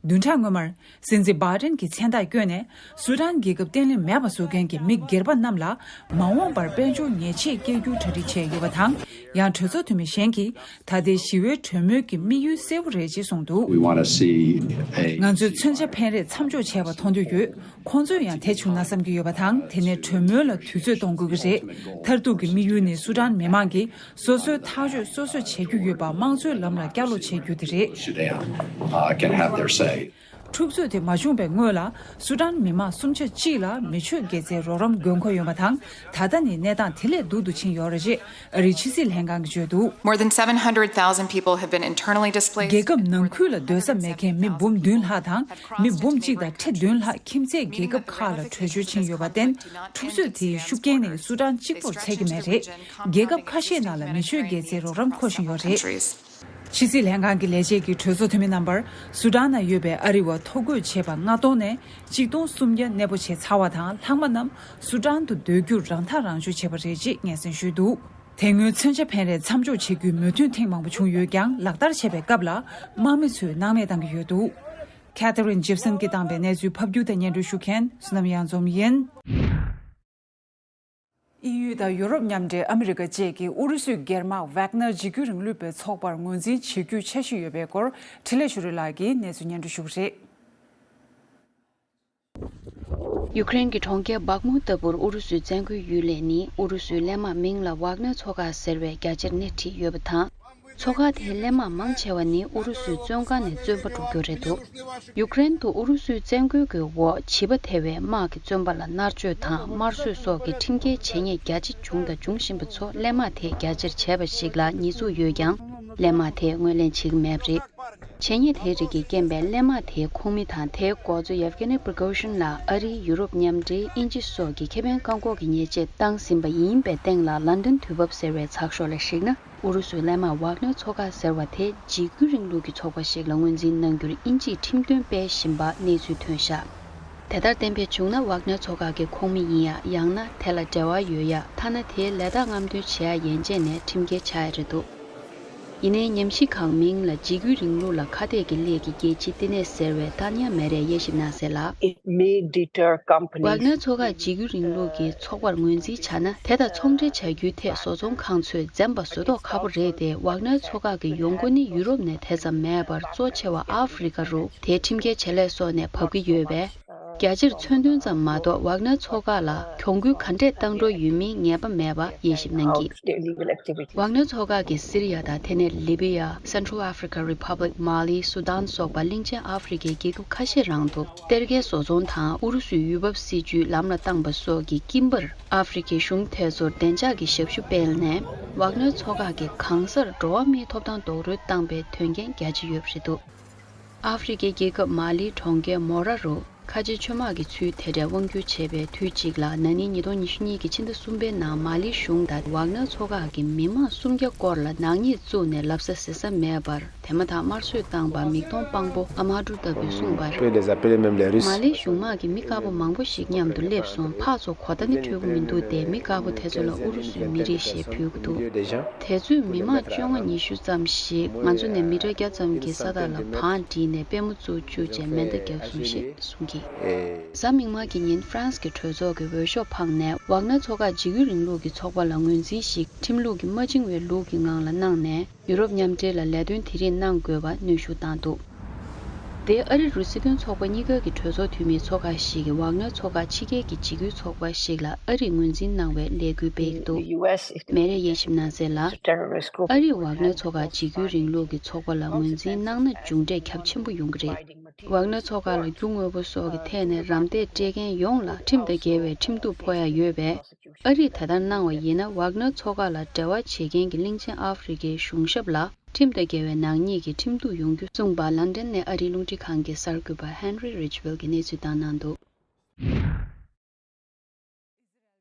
བདུན་ཕྲག་སྔོན་མར། སྲིད་འཛིན་བྷའི་ཌེན་གྱི་མཚན་རྟགས་བསྐྱོན་ནས། སུ་ཌན་རྒྱལ་ཁབ་བརྟན་ལྷིང་མེད་པ་བཟོ་མཁན་གྱི་མི་སྒེར་པ་རྣམས་ལ། མ་འོངས་པར་དཔལ་འབྱོར་ཉེས་ཆད་བཀལ་རྒྱུ་གྲ་སྒྲིག་བྱས་ཡོད་པ་དང་། ཡང་། གྲོས་ཚོགས་འཐུས་མི་གཞན་གྱིས། ད་ལྟའི་ཞི་བའི་གྲོས་མོལ་གྱི་དམིགས་ཡུལ་གསལ་པོ་རེད་ཅེས་གསུངས་འདུག། We want to see a ང་ཚོས་མཚོན་ཆ་འཕེན་རེས་མཚམས་འཇོག་བྱས་པ་མཐོང་འདོད་ཡོད། ཁོང་ཚོས་ཡང་དེ་བྱུང་ན་བསམ་གྱི་ཡོད་པ་དང་། དེ་ནས་གྲོས་མོལ་ལ་དུས་ཚོད་གཏོང་དགོས་ཀྱི་རེད། མཐར་གཏུག་གི་དམིགས་ཡུལ་ནི་སུ་ཌན་མི་མང་གིས་སོ་སོའི་ཐག་གཅོད་སོ་སོས་བྱེད་རྒྱུ་ཡོད་པ་དམངས་གཙོའི་ལམ་ལ་བསྐྱར་ལོག་བྱེད་རྒྱུ་དེ་རེད། Sudan, uh, can have their say. འཁྲུག་རྩོད་དེ་མ་བྱུང་བའི་སྔོན་ལ། སུ་ཌན་མི་མང་སུམ་ཆ་གཅིག་ལ་མི་ཆོས་དགེ་རྩའི་རོགས་རམ་དགོས་མཁོ་ཡོད་པ་དང་། ད་ལྟ་ནི་གནས་སྟངས་དེ་ལས་སྡུག་ཏུ་ཕྱིན་ཡོད་རེད་ཅེས་ཨ་རིའི་ཕྱི་སྲིད་ལྷན་ཁང་གིས་བརྗོད་འདུག། More than seven hundred thousand people have been internally displaced. རྒྱལ་ཁབ་ནང་ཁུལ་ལ་སྡོད་ས་མེད་མཁན་མི་འབུམ་བདུན་ལྷག་དང་། མི་འབུམ་གཅིག་དང་ཁྲི་བདུན་ལྷག་ཁྱིམ་མཚེས་རྒྱལ་ཁབ་ཁག་ལ་བྲོས་བྱོལ་ཕྱིན་ཡོད་པར་བརྟེན། འཁྲུག་རྩོད་དེའི་ཤུགས་རྐྱེན་ནི་སུ་ཌན་གཅིག་པུར་ཚད་ཀྱི་མེད་རེད། རྒྱལ་ཁབ་ཁ་ཤས་ནང་ལ་མི་ཆོས་དགེ་རྩའི་རོགས་རམ་མཁོ་བཞིན་ཡོད་རེད། ཕྱི་སྲིད་ལྷན་ཁང་གི་ལས་བྱེད་ཀྱིས་གྲོས་ཚོགས་འཐུས་མི་རྣམ་པར། སུ་ཌན་ན་ཡོད་པའི་ཨ་རི་བ་ཐོ་འགོད་བྱས་པ་ལྔ་སྟོང་ནས་ཆིག་སྟོང་སུམ་བརྒྱ་གནས་སྤོ་བྱས་ཚར་བ་དང་། ལྷག་མ་རྣམས་སུ་ཌན་དུ་སྡོད་རྒྱུར་རང་ཐག་རང་གཅོད་བྱས་པ་རེད་ཅེས་སྙན་སེང་ཞུས་འདུག། དེ་སྔོན་མཚོན་ཆ་འཕེན་རེས་མཚམས་འཇོག་བྱེད་རྒྱུའི་མོས་མཐུན་ཐེངས་མང་པོ་བྱུང་ཡོད་ཀྱང་། ལག་བསྟར་བྱས་པའི་སྐབས་ལ་དམག་མི་ཚོས་སྣང་མེད་བཏང་གི་ཡོད་འདུག། Catherine Gibson གྱིས་བཏང་པའི་གནས་ཚུལ་ཕབ་སྒྱུར་དང་སྙན་སྒྲོན་ཞུ་མཁན་བསོད་ནམས་གཡང་འཛོམས་ཡིན། དབྱིན་ཡུལ་དང་ཡོ་རོབ་མཉམ་འབྲེལ་ཨ་མི་རི་ཀ་བཅས་ཀྱིས་ཨུ་རུ་སུའི་སྒེར་དམག་ཝག་ནར་འཇིགས་སྐུལ་རིང་ལུགས་པའི་ཚོགས་པར་ངོས་འཛིན་བྱེད་རྒྱུའི་འཆར་གཞི་ཡོད་པའི་སྐོར་འཕྲིན་ལས་ཤོ་རི་ལགས་ཀྱིས་གནས་ཚུལ་སྙན་སྒྲོན་ཞུ་གི་རེད། ཡུ་ཀེ་རེན་གྱི་གྲོང་ཁྱེར་བག་མུ་ལྟ་བུར་ཨུ་རུ་སུའི་བཙན་རྒོལ་ཡུལ་ལས་ནི་ཨུ་རུ་སུའི་གླས་དམག་མིང་ལ་ཝག་ནར་ཚོགས་ཁག་ཟེར་བའི་རྒྱ་ཆེར་སྣེ་ཁྲིད་ཡོད་པ་དང་། ཚོགས་ཁག་དེའི་གླས་དམག་མང་ཆེ་བ་ནི་ཨུ་རུ་སུའི་བཙོན་ཁང་ནས་བཙོན་པ་སྒྲུབ་རྒྱུ་རེད་འདུག་ཡུ་ཀེ་རེན་དུ་ཨུ་རུ་སུའི་བཙན་རྒོལ་གྱི་འོག་བྱིས་པ་ཐེ་བའི་དམག་གི་བཙོན་པ་ལ་མནར་གཅོད་དང་དམར་གསོད་སོགས་ཀྱི་ཁྲིམས་འགལ་བྱས་ཉེས་རྒྱ་ཆེ་བྱུང་དང་འབྱུང་བཞིན་པ་ཚོ་གླས་དམག་དེས་རྒྱ་ཆེར་བྱས་པ་ཞིག་ལ་ཉེས་འཛུགས་ཡོད་ཀྱང་། གླས་དམག་དེས་ངོས་ལེན་བྱེད་ཀྱི་མེད་པ་རེད། བྱས་ཉེས་དེའི་རིགས་ཀྱི་རྐྱེན་པས་གླས་དམག་དེའི་ཁོངས་མི་དང་དེའི་འགོ་གཙོ་ཡེབ་ཀེ་ནི་པྲི་གོ་ཤིན་ལ་ཨ་རི། ཡུ་རོབ་མཉམ་འབྲེལ། དབྱིན་ཇི་སོགས་ཀྱིས་ཁེ་ཕན་བཀག་འགོག་གི་ཉེས་ཆད་བཏང་ཟིན་པ་ཡིན་པའི་སྟེང་ལ། ལན་ཌན་དུས་བབ་ཟེར་བའི་ཚགས་ཤོག་ལ་གཞིགས་ན། ཨུ་རུ་སུའི་གླས་དམག་ཝག་ནར་ཚོགས་ཁག་ཟེར་བ་དེ་འཇིགས་སྐུལ་རིང་ལུགས་ཀྱི་ཚོགས་པ་ཞིག་ལ་ངོས་འཛིན་གནང་རྒྱུར་དབྱིན་ཇིས་ཁྲིམས་དོན་སྤེལ་བཞིན་པ་གནས་ཚུལ་ཐོན་བཞག་དེ་ལྟར་གཏན་འབེབས་བྱུང་ན། ཝག་ནར་ཚོགས་ཁག་གི་ཁོངས་མི་ཡིན་ཡ། ཡང་ན་དེ་ལ་འབྲེལ་བ་ཡོད་ཡ། ཐ་ན་དེའི་ལས་རྟགས་རྔམ་སྟོན་བྱེད་ཡ་ཡན་ཆད་ནས་ཁྲིམས་འགལ་ཆགས་ཡ་རེད་འདུག་ཡིན་ནའི་ཉམས་ཞིབ་ཁང་མིང་ལ་འཇིགས་སྐུལ་རིང་ལུགས་ལ་ཁ་གཏད་ཀྱི་སླད་ཀྱི་རྒྱལ་སྤྱིའི་བསྟི་གནས་ཟེར་བའི་ཏཱ་ནྱ་མེ་རས་དབྱེ་ཞིབ་གནང་གསལ་ལ། It may deter ཝག་companies. ནར་ཚོགས་ཁག་འཇིགས་སྐུལ་རིང་ལུགས་ཀྱི་ཚོགས་པར་ངོས་འཛིན་བྱ་ན། དེ་དང་ཚོང་འབྲེལ་བྱ་རྒྱུའི་ཐད་བཟོ་ཚོང་ཁང་ཚོས་འཛེམ་པ་བཟོ་མདོག་ཁ་པོ་རེད་དེ། ཝག་ནར་ཚོགས་ཁག་གི་ཡོང་སྒོ་ནི་ཡུ་རོབ་ནས་དེ་ཙམ་མེད་པར། གཙོ་ཆེ་བ་ཨ་ཧྥེ་རི་ཀ་རུ་དེའི་ཁྲིམས་འགལ་བྱེད་ལས་སོགས་ནས་བབས་ཀྱི་ཡོད་པས། རྒྱ་ཆེར་མཚོན་དོན་ཙམ་མ་གཏོགས། ཝག་ནར་ཚོགས་ཁག་ལ་གྱོང་གུན་ག་འདྲས་བཏང་འགྲོ་ཡོད་མིན་ངེས་པ་མེད་པ་དབྱེ་ཞིབ་གནང་གིས། ཝག་ནར་ཚོགས་ཁག་གིས་སི་རི་ཡ་དང་དེ་ནས་ལི་བི་ཡ། Central African Republic། མ་ལི། སུ་དཱན་སོགས་པ་གླིང་ཆེན་ཨ་ཧྥེ་རི་ཁའི་རྒྱལ་ཁབ་ཁ་ཤས་རང་དུ་གཏེར་ཁའི་བཟོ་ཚོང་དང་ཨུ་རུ་སུའི་ཡུལ་བབ་སྲིད་ཇུས་ལམ་ལ་བཏང་པ་སོགས་ཀྱི་དཀྱིལ་འབར། ཨ་ཧྥེ་རི་ཁའི་གཞུང་དེ་ཚོར་བདེ་འཇགས་ཀྱི་ཞབས་ཞུ་སྤེལ་ནས། ཝག་ནར་ཚོགས་ཁག་གིས་གང་སར་འགྲོ་བ་མིའི་ཐོབ་ཐང་རྡོག་རོལ་བཏང་པའི་དོན་རྐྱེན་རྒྱ་ཆེ་ཡོད་པ་རེད་འདུག་ཨ་ཧྥེ་རི་ཁའི་རྒྱལ་ཁབ་མ་ལིའི་གྲོང་ཁྱེར་མོ་ར་རུ་ཁ་ཆེའི་ཆོས་དམག་གི་ཚུལ་དེ་འདྲའི་དབང་སྒྱུར་བྱས་པའི་དུས་གཅིག་ལ། ན་ནིང་ཉིས་སྟོང་ཉི་ཤུ་གཉིས་ཀྱི་ཕྱི་ཟླ་གསུམ་པའི་ནང་མ་ལིའི་གཞུང་དང་ཝག་ནར་ཚོགས་ཁག་གིས་མི་མང་སུམ་བརྒྱ་སྐོར་ལ་ནག་ཉེས་བཙུགས་ནས་ལབ་ས་ཟེར་ས་མེད་པར་དེ་མ་ཐག་དམར་གསོད་བཏང་བར་མིག་མཐོང་དཔང་པོ་ཨ་མ་ཀྲུ་ལྟ་བུས་གསུངས་པར། མ་ལིའི་གཞུང་དམག་གིས་མི་དཀར་པོ་མང་པོ་ཞིག་མཉམ་དུ་སླེབས་སོང་། ཕར་ཚུར་གོ་བརྡ་ནི་འཕྲོད་ཀྱི་མི་འདུག་སྟེ། མི་དཀར་པོ་དེ་ཚོ་ལ་ཨུ་རུ་སུའི་མི་རིགས་ཞེས་འབོད་ཀྱི་འདུག་དེ་ཚོས་མི་མང་བཅོ་ལྔ་ཉི་ཤུ་ཙམ་ཞིག་ང་ཚོ་ནས་མི་ཊར་བརྒྱ་ཙམ་གྱི་ས་ཐག་ལ་བང་བསྒྲིགས་ནས་པུས་མོ་བཙུགས་བཅུག་བྱས་མེ་མདའ་བརྒྱབ་སོང་ཞེས་གསུངས་ཀྱིས། གཟའ་མིག་དམར་གྱི་ཉིན་ཧྥ་རན་སི་གི་གྲོས་ཚོགས་ཀྱི་འོས་ཤོག་འཕངས་ནས་ཝག་ནར་ཚོགས་ཁག་འཇིགས་སྐུལ་རིང་ལུགས་ཀྱི་ཚོགས་པ་ལ་ངོས་འཛིན་ཞིག་ཁྲིམས་ལུགས་ཀྱིས་མ་བཅིངས་བའི་ལུགས་ཀྱི་ངང་ལ་གནང་ནས། ཡུ་རོབ་མཉམ་འབྲེལ་ལ་ལས་དོན་དེ་རིགས་གནང་དགོས་པ་གནོན་ཤུགས་བཏང་འདུག་དེ་ཨ་རི་རུ་སྲིད་དོན་ཚོགས་པ་གཉིས་ཀ་གི་གྲོས་ཚོགས་འཐུས་མིའི་ཚོགས་ཁག་ཞིག་གིས་ཝག་ནར་ཚོགས་ཁག་ཕྱི་རྒྱལ་གྱི་འཇིགས་སྐུལ་ཚོགས་པ་ཞིག་ལ་ཨ་རིས་ངོས་འཛིན་གནང་བའི་ལས་འགུལ་སྤེལ་གྱི་འདུག་མེ་རས་དབྱེ་ཞིབ་གནང་གསལ་ལ། ཨ་རིས་ཝག་ནར་ཚོགས་ཁག་འཇིགས་སྐུལ་རིང་ལུགས་ཀྱི་ཚོགས་པ་ལ་ངོས་འཛིན་གནང་ན་མཇུག་འབྲས་ཁྱབ་ཆེན་པོ་ཡོང་གི་རེད། ཝག་ནར་ཚོགས་ཁག་ལ་རྒྱུ་དངོས་པོ་སོགས་ཀྱི་ཐད་ནས་རམ་འདེགས་སྤྲད་མཁན་ཡོངས་ལ་ཁྲིམས་དང་འགལ་བའི་ཁྲིམས་གཏུག་ཕོག་ཡ་ཡོད་པས། ཨ་རིས་ད་ལྟར་གནང་བ་ཡིན་ན། ཝག་ནར་ཚོགས་ཁག་ལ་འབྲེལ་བ་བྱེད་མཁན་གྱི་གླིང་ཆེན་ཨ་ཧྥེ་རི་ཁའི་གཞུང་ཞབས་ལ་ཁྲིམས་དང་འགལ་བའི་ནག་ཉེས་ཀྱི་ཁྲིམས་གཏུག་ཡོང་རྒྱུ་གསུངས་པ། ལན་ཌན་ནས་ཨ་རིའི་རླུང་འཕྲིན་ཁང་གི་གསར་འགོད་པ་ཧན་རི་རིཇ་ཝེལ་གྱིས་གནས་ཚུལ་བཏང་གནང་འདུག་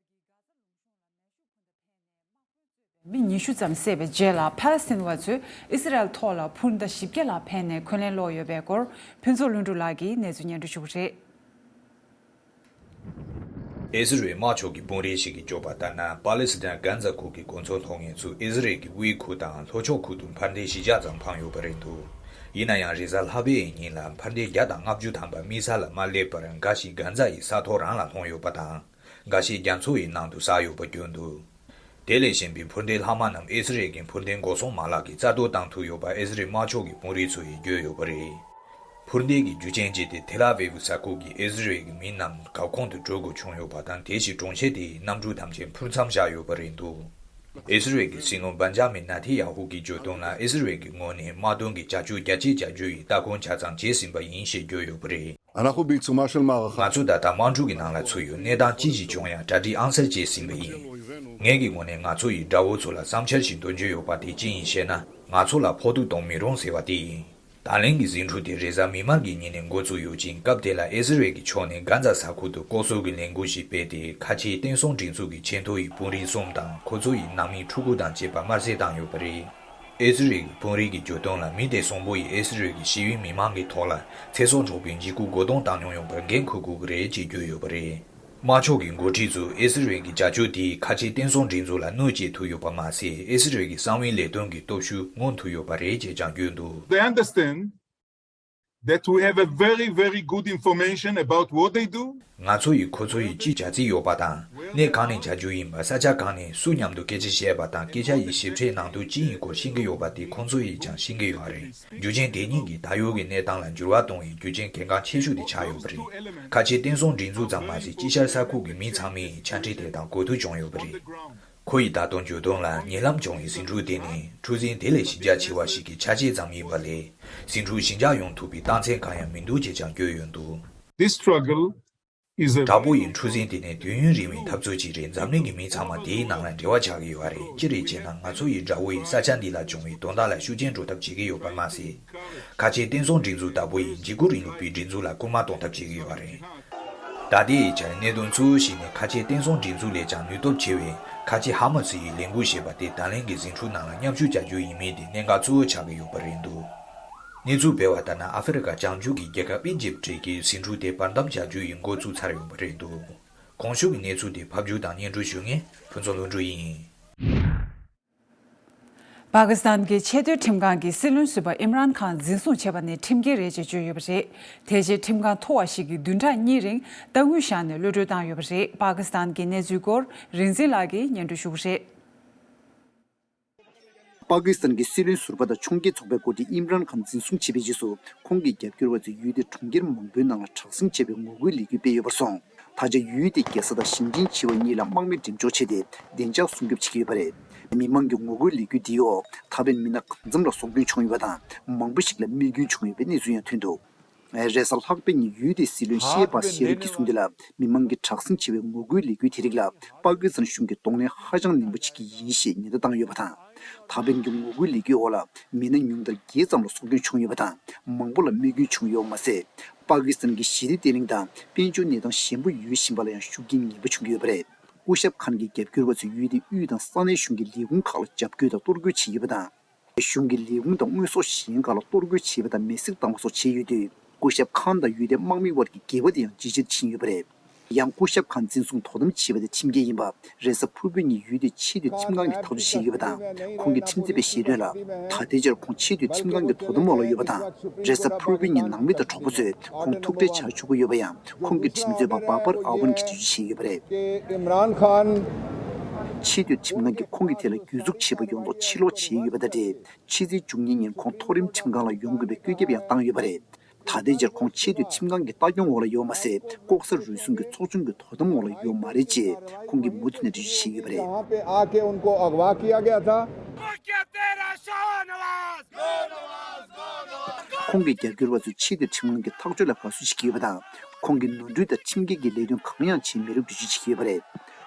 མི་ཉི་ཤུ་ཙམ་བསད་པའི་རྗེས་ལ། ཕ་ལེ་སི་ཐན་བ་ཚོས་ཨི་སི་རལ་ཐོག་ལ་འཕུར་མདའ་བཞི་བརྒྱ་ལྷག་འཕེན་ནས་འཁོན་ལན་སློག་ཡོད་པའི་སྐོར། ཕུན་ཚོགས་ལྷུན་གྲུབ་ལགས་ཀྱིས་གནས་ཚུལ་སྙན་སྒྲོན་ཞུ་གི་རེད། ཨི་སི་རལ་དམར་ཕྱོགས་ཀྱི་དཔོན་རིགས་ཤིག་གིས་བརྗོད་པ་ལྟར་ན། པ་ལེ་སི་ཐན་གྷན་ཛ་ཁུལ་གྱི་གོ་མཚོན་སློག་མཁན་ཚོས་ཨི་སི་རལ་གྱི་དབུས་ཁུལ་དང་ལྷོ་ཕྱོགས་ཁུལ་དུ་འཕུར་མདེལ་བཞི་བརྒྱ་ཙམ་འཕངས་ཡོད་པ་རེད་འདུག་ཡིན་ན་ཡང་། རེས་གཟའ་ལྷག་པའི་ཉིན་ལ་འཕུར་མདེལ་བརྒྱ་དང་ལྔ་བཅུ་ཐམ་པ་དམིགས་བསལ་ལ་མ་སླེབས་པར། འགའ་ཞིག་གྷན་ཛ་ཡི་ས་ཐོག་རང་ལ་ལྷུང་ཡོད་པ་དང་། འགའ་ཞིག་རྒྱ་མཚོ་ཡི་ནང་དུ་ཟགས་ཡོད་པ་བརྗོད་འདུག་དེ་ལས་གཞན་པའི་འཕུར་མདེལ་ལྷག་མ་རྣམས་ཨི་སི་རལ་གྱི་འཕུར་མདེལ་འགོག་སྲུང་མ་ལག་གིས་རྩ་གཏོར་བཏང་ཐུབ་ཡོད་པ་ཨི་སི་རལ་དམར་ཕྱོགས་ཀྱི་དཔོན་རིགས་ཚོ་ཡིས་བརྗོད་ཡོད་པ་རེད། འཕུར་མདེལ་གྱི་རྒྱུ་རྐྱེན་བྱས་ཏེ་ཐེལ་ཨ་ཝིབ་ས་ཁུལ་གྱི་ཨི་སི་རལ་གྱི་མི་རྣམས་བཀག་ཁོངས་དུ་འགྲོ་དགོས་བྱུང་ཡོད་པ་དང་། དེ་བཞིན་གྲོང་ཁྱེར་དེའི་གནམ་གྲུ་ཐམས་ཅད་འཕུར་མཚམས་བཞག་ཡོད་པ་རེད་འདུག་ཨི་སི་རལ་གྱི་སྲིད་བློན་བན་ཇ་མིན་ནེ་ཐན་ཡ་ཧུ་གྱིས་བརྗོད་དོན་ལ། ཨི་སི་རལ་གྱི་ངོས་ནས་དམག་དོན་གྱི་བྱ་སྤྱོད་རྒྱ་སྐྱེད་བྱ་རྒྱུ་ཡི་ལྟ་སྐོར་ཆ་ཚང་བྱས་ཟིན་པ་ཡིན་ཞེས་བརྗོད་ཡོད་པ་རེད། ང་ཚོ་ད་ལྟ་དམག་འཁྲུག་གི་ནང་ལ་ཚུད་ཡོད། གནས་སྟངས་ཅི་ཞིག་བྱུང་ཡང་གྲ་སྒྲིག་ཨང་གསར་བྱས་ཟིན་པ་ཡིན། ངེད་ཀྱི་ངོས་ནས་ང་ཚོ་ཡི་དགྲ་བོ་ཚོ་ལ་བསམ་འཆར་ཞིག་འདོན་རྒྱུ་ཡོད་པ་དེ་ཅི་ཡིན་ཞེ་ན། ང་ཚོ་ལ་ཕོག་ཐུག་གཏོང་མི་རུང་ཟེར་བ་དེ་ཡིན། ད་ལན་གྱི་ཟིང་འཁྲུག་དེ་རེས་གཟའ་མིག་དམར་གྱི་ཉིན་ནས་འགོ་བཙུགས་ཡོད་ཅིང་། སྐབས་དེ་ལ་ཨི་སི་རལ་གྱི་ཕྱོགས་ནས་གྷན་ཛ་ས་ཁུལ་དུ་ལྐོག་ཟ་གི་ལས་འགུལ་ཞིག་སྤེལ་ཏེ། ཁ་ཆེའི་བསྟན་སྲུང་སྒྲིག་འཛུགས་ཀྱི་ཆེས་མཐོ་ཡི་དཔོན་རིགས་གསུམ་དང་། ཁོ་ཚོ་ཡི་ནང་མི་ཕྲུ་གུ་དང་བཅས་པ་དམར་གསོད་བཏང་ཡོད་པ་རེད། ཨི་སི་རལ་གྱི་དཔོན་རིགས་ཀྱིས་བརྗོད་དོན་ལ། མི་དེ་གསུམ་པོ་ཡིས་ཨི་སི་རལ་གྱི་ཞི་བའི་མི་མང་གི་ཐོག་ལ་ཚེ་སྲོག་འཕྲོག་པའི་འཇིགས་སྐུལ་རྒོལ་རྡུང་བཏང་མྱོང་ཡོད་པར་འགན་འཁུར་དགོས་ཀྱི་རེད་ཅེས་བརྗོད་ཡོད་པ་རེད། དམར་ཕྱོགས་ཀྱི་འགོ་ཁྲིད་ཚོས་ཨི་སི་རལ་གྱི་བྱ་སྤྱོད་དེས་ཁ་ཆེའི་བསྟན་སྲུང་སྒྲིག་འཛུགས་ལ་གནོད་སྐྱེལ་ཐུབ་ཡོད་པ་མ་ཟད། ཨི་སི་རལ་གྱི་གསང་བའི་ལས་དོན་གྱི་སྟོབས་ཤུགས་མངོན་ཐུབ་ཡོད་པ་རེད་ཅེས་ཀྱང་བརྗོད་འདུག They understand that we have a very, very good information about what they do. ང་ཚོ་ཡིས་ཁོ་ཚོ་ཡིས་ཅི་བྱ་རྩིས་ཡོད་པ་དང་། གནས་གང་ནས་བྱ་རྒྱུ་ཡིན་པ། ས་ཆ་གང་ནས་སུ་མཉམ་དུ་སྐད་ཆ་བཤད་པ་དང་། སྐད་ཆ་ཡི་ཞིབ་ཕྲའི་ནང་དོན་ཅི་ཡིན་སྐོར་ཤེས་ཀྱི་ཡོད་པ་དེ་ཁོང་ཚོ་ཡིས་ཀྱང་ཤེས་ཀྱི་ཡོད་རེད། རྒྱུ་རྐྱེན་དེ་གཉིས་ཀྱིས་ད་ཡོད་ཀྱི་གནས་སྟངས་ལ་འགྱུར་བ་གཏོང་བའི་རྒྱུ་རྐྱེན་གལ་འགངས་ཆེ་ཤོས་དེ་ཆགས་ཡོད་པ་རེད། ཁ་ཆེ་བསྟན་སྲུང་སྒྲིག་འཛུགས་ཙམ་མ་ཟད། དཀྱིལ་ཤར་ས་ཁུལ་གྱི་མི་ཚང་མས་ཆ་འཕྲིན་དེ་དང་གོ་ཐོས་བྱུང་ཡོད་པ་རེད། ཁོ་ཡིས་ད་དུང་བརྗོད་དོན་ལ། ཉེ་ལམ་བྱུང་བའི་ཟིང་འཁྲུག་དེ་ནི་འཁྲུག་ཟིང་དེ་ལས་ཞི་འཇགས་ཆེ་བ་ཞིག་གི་ཆ་ཤས་ཙམ་ཡིན་པ་ལས། ཟིང་འཁྲུག་ཞི་འཇགས་ཡོང་ཐུབ་པའི་རྟགས་མཚན་གང་ཡང་མི་འདུག་ཅེས་ཀྱང་བརྗོད་ཡོད་འདུག། This struggle is a དྲག་པོ་ཡི་འཁྲུག་ཟིང་དེ་ནི་དུས་ཡུན་རིང་བའི་འཐབ་རྩོད་ཅིག་རེད། འཛམ་གླིང་གི་མི་ཚང་མ་དེའི་ནང་ལ་འབྲེལ་བ་ཆགས་ཀྱི་ཡོད་རེད། ཅི་རེད་ཅེ་ན། ང་ཚོ་ཡི་དགྲ་བོ་ཡི་ས་ཆ་འདི་ལ་བྱུང་བའི་དོན་དག་ལ་ཤུགས་རྐྱེན་འགྲོ་ཐབས་བྱེད་ཀྱི་ཡོད་པར་མ་ཟད། ཁ་ཆེ་བསྟན་སྲུང་སྒྲིག་འཛུགས་ལྟ་བུ་ཡིས་འཇིགས་སྐུལ་རིང་ལུགས་པའི་སྒྲིག་འཛུགས་ལ་སྐུལ་མ་གཏོང་ཐབས་བྱེད་ཀྱི་ཡོད་རེད། ད་ལྟའི་ཆར་གནད་དོན་གཙོ་བོ་ཞིག་ནི་ཁ་ཆེ་བསྟན་སྲུང་སྒྲིག་འཛུགས་ལས་ཀྱང་ནུས་སྟོབས་ཆེ་བའི་ཁ་ཆེ་ཧ་མ་སི་ཡིས་ལས་འགུལ་བྱེད་པ་དེ་ད་ལན་གྱི་ཟིང་འཁྲུག་ནང་ལ་མཉམ་ཞུགས་བྱ་རྒྱུ་ཡིན་མིན་དེ་གནད་འགག་གཙོ་བོ་ཆགས་ཀྱི་ཡོད་པ་རེད་འདུག། གནས་ཚུལ་སྤེལ་བ་ལྟར་ན། ཨ་ཧྥེ་རི་ཁ་བྱང་ཕྱོགས་ཀྱི་རྒྱལ་ཁབ་ཨི་ཇིབ་བྲིས་ཀྱི་ཟིང་འཁྲུག་དེ་བར་འདུམ་བྱ་རྒྱུ་ཡི་འགོ་བཙུགས་ཚར་ཡོད་པ་རེད་འདུག། གོང་ཞུས་ཀྱི་གནས་ཚུལ་དེ་ཕབ་སྒྱུར་དང་སྙན་སྒྲོན་ཞུ་མཁན་ཕུན་ཚོགས་ལྷུན་གྲུབ་ཡིན། པ་ཀི་སི་ཐན་གྱི་ཆེས་མཐོའི་ཁྲིམས་ཁང་གིས་སྲིད་བློན་ཟུར་པ་ཨིམ་རཱན་ཁཱན་འཛིན་བཟུང་བྱས་པ་ནི་ཁྲིམས་འགལ་རེད་ཅེས་བརྗོད་ཡོད་པ་རེད། དེ་རྗེས་ཁྲིམས་ཁང་མཐོ་བ་ཞིག་གིས་བདུན་ཕྲག་གཉིས་རིང་ལྟ་སྐུལ་བཞག་ནས་གློད་གྲོལ་བཏང་ཡོད་པ་རེད། པ་ཀི་སི་ཐན་གྱི་གནས་ཚུལ་སྐོར་རིག་འཛིན་ལགས་ཀྱིས་སྙན་སྒྲོན་ཞུ་གི་རེད། པ་ཀི་སི་ཐན་གྱི་སྲིད་བློན་ཟུར་པ་དང་ཕྱོགས་འགལ་ཚོགས་པའི་འགོ་ཁྲིད་ཨིམ་རཱན་ཁཱན་འཛིན་བཟུང་བྱས་པའི་རྗེས་སུ། ཁོང་གི་རྒྱབ་སྐྱོར་བ་ཚོས་ཡུལ་དེའི་གྲོང་ཁྱེར་མང་པོའི་ནང་ལ་དྲག་ཟིང་ཆེ་བའི་ངོ་རྒོལ་ལས་འགུལ་སྤེལ་ཡོད་པར་སོང་། ད་ཆ་ཡུལ་དེའི་རྒྱལ་ས་དང་ཞིང་ཆེན་ཆེ་བ་གཉིས་ལ་དམག་མི་འགྲེམས་འཇོག་བྱས་ཏེ། བདེ་འཇགས་སྲུང་སྐྱོབ་བྱེད་ཀྱི་ཡོད་པ་རེད། མི་མང་གི་ངོ་རྒོལ་ལས་འགུལ་འདིའི་འོག་ད་བར་མི་སྣ་གང་འཚམ་ལ་སྲོག་སྐྱོན་བྱུང་ཡོད་པ་དང་། མང་པོ་ཞིག་ལ་རྨས་སྐྱོན་བྱུང་ཡོད་པའི་གནས་ཚུལ་ཡང་ཐོན་འདུག། རེས་གཟའ་ལྷག་པའི་ཉིན་ཡུལ་དེའི་སྲིད་བློན་ཤེ་བྷ་ཤེ་རིབ་ཀྱིས་གསུངས་དོན་ལ། མི་མང་གི་དྲག་ཟིང་ཆེ་བའི་ངོ་རྒོལ་ལས་འགུལ་དེ་རིགས་ལ་པ་ཀི་སི་ཐན་གཞུང་གིས་གདོང་ལེན་ཧ་ཅང་ནན་པོ་བྱེད་ཀྱི་ཡིན་ཞེས་ཉེན་བརྡ་བཏང་ཡོད་པ་དང་། ད་ཕན་གྱི་ངོ་རྒོལ་ལས་འགུལ་འོག་ལ་མི་སྣ་ཉུང་མཐར་བརྒྱད་ཙམ་ལ་སྲོག་སྐྱོན་བྱུང་ཡོད་པ་དང་། མང་པོ་ལ་རྨས་སྐྱོན་བྱུང་ཡོད་པ་མ་ཟད། པ་ཀི་སི་ཐན་གྱི་ཞི་བདེ་བརྟན་ལྷིང་དང་དཔལ་འབྱོར་གནས་སྟངས་ཞན་པོ་ཡོད་བཞིན་པ་ལ་ཡང་ཤུགས་རྐྱེན་ངན་པ་བྱུང་གི་ཡོད་པ་རེད། སྐུ་ཞབས་ཁཱན་གྱི་རྒྱབ་སྐྱོར་བ་ཚོས་ཡུལ་དེའི་དབུས་དང་ས་གནས་གཞུང་གི་ལས་ཁུངས་ཁག་ལ་འཇབ་རྒོལ་དང་གཏོར་རྒོལ་བྱས་ཡོད་པ་དང་། གཞུང་གི་ལས་ཁུངས་དང་དངོས་ཟོག་གཞན་ཁག་ལ་གཏོར་རྒོལ་བྱས་པ་དང་མེ་བསྲེགས་བཏང་བ་སོགས་བྱས་ཡོད་དུས། སྐུ་ཞབས་ཁཱན་དང་ཡུལ་དེའི་དམག་མི་དབར་གྱི་འགལ་བ་དེ་ཡང་ཇེ་ཆེར་ཕྱིན་ཡོད་པ་རེད། ཡང་སྐུ་ཞབས་ཁཱན་འཛིན་བཟུང་དོ་དམ་བྱས་པ་དེ་ཁྲིམས་འགལ་ཡིན་པ། རེས་གཟའ་ཕུར་བུའི་ཉིན་ཡུལ་དེའི་ཆེས་མཐོའི་ཁྲིམས་ཁང་གིས་ཐག་གཅོད་བྱས་ཡོད་པ་དང་། ཁོང་གི་ཁྲིམས་རྩོད་པས་བཤད་དོན་ལ། ད་ལྟའི་ཆར་ཁོང་ཆེས་མཐོའི་ཁྲིམས་ཁང་གི་དོ་དམ་འོག་ལ་ཡོད་པ་དང་། རེས་གཟའ་ཕུར་བུའི་ཉིན་ནང་མི་དང་གྲོགས་པོ་ཚོས་ཁོང་ཐུག་འཕྲད་བྱ་ཆོག་གི་ཡོད་པ་ཡང་། ཁོང་གི་ཁྲིམས་རྩོད་པ་བཱ་བར་ཨ་ཝན་གྱིས་འགྲེལ་བརྗོད་བྱས་ཡོད་པ་རེད། ཆེས་མཐོའི་ཁྲིམས་ཁང་གིས་ཁོང་གི་ཐད་ལ་གྱོད་འཛུགས་བྱས་པ་ཡོངས་རྫོགས་ཕྱིར་སློག་བྱས་ཡོད་པ་དང་འབྲེལ། ཕྱི་ཚེས་བཅུ་གཉིས་ཉིན་ཁོང་མཐོ་རིམ་ཁྲིམས་ཁང་ལ་ཡོང་དགོས་པའི་བཀོད་ཁྱབ་ཡང་བཏང་ཡོད་པ་རེད། ད་ལྟའི་ཆར་ཁོང་ཆེས་མཐོའི་ཁྲིམས་ཁང་གི་ལྟ་སྐྱོང་འོག་ལ་ཡོད་མ་ཟད། ལྐོག་ཟ་རུལ་སུངས་ཀྱི་ཚོགས་ཆུང་གི་དོ་དམ་འོག་ལ་ཡོད་མ་རེད་ཅེས་ཁོང་གིས་མུ་མཐུད་ནས་འགྲེལ་བརྗོད་བྱས་ཡོད་པ་རེད། यहाँ पे आके उनको अगवा किया गया था। ཁོང་གི་རྒྱབ་སྐྱོར་བ་ཚོས་ཆེས་མཐོའི་ཁྲིམས་ཁང་གི་ཐག་གཅོད་ལ་དགའ་བསུ་བྱེད་ཀྱི་ཡོད་པ་དང་། ཁོང་གིས་ནོར་འཁྲུལ་དང་ཁྲིམས་འགལ་གྱི་ལས་དོན་གང་ཡང་བྱས་མེད་ལུགས་འགྲེལ་བརྗོད་བྱེད་ཀྱི་ཡོད་པ་རེད།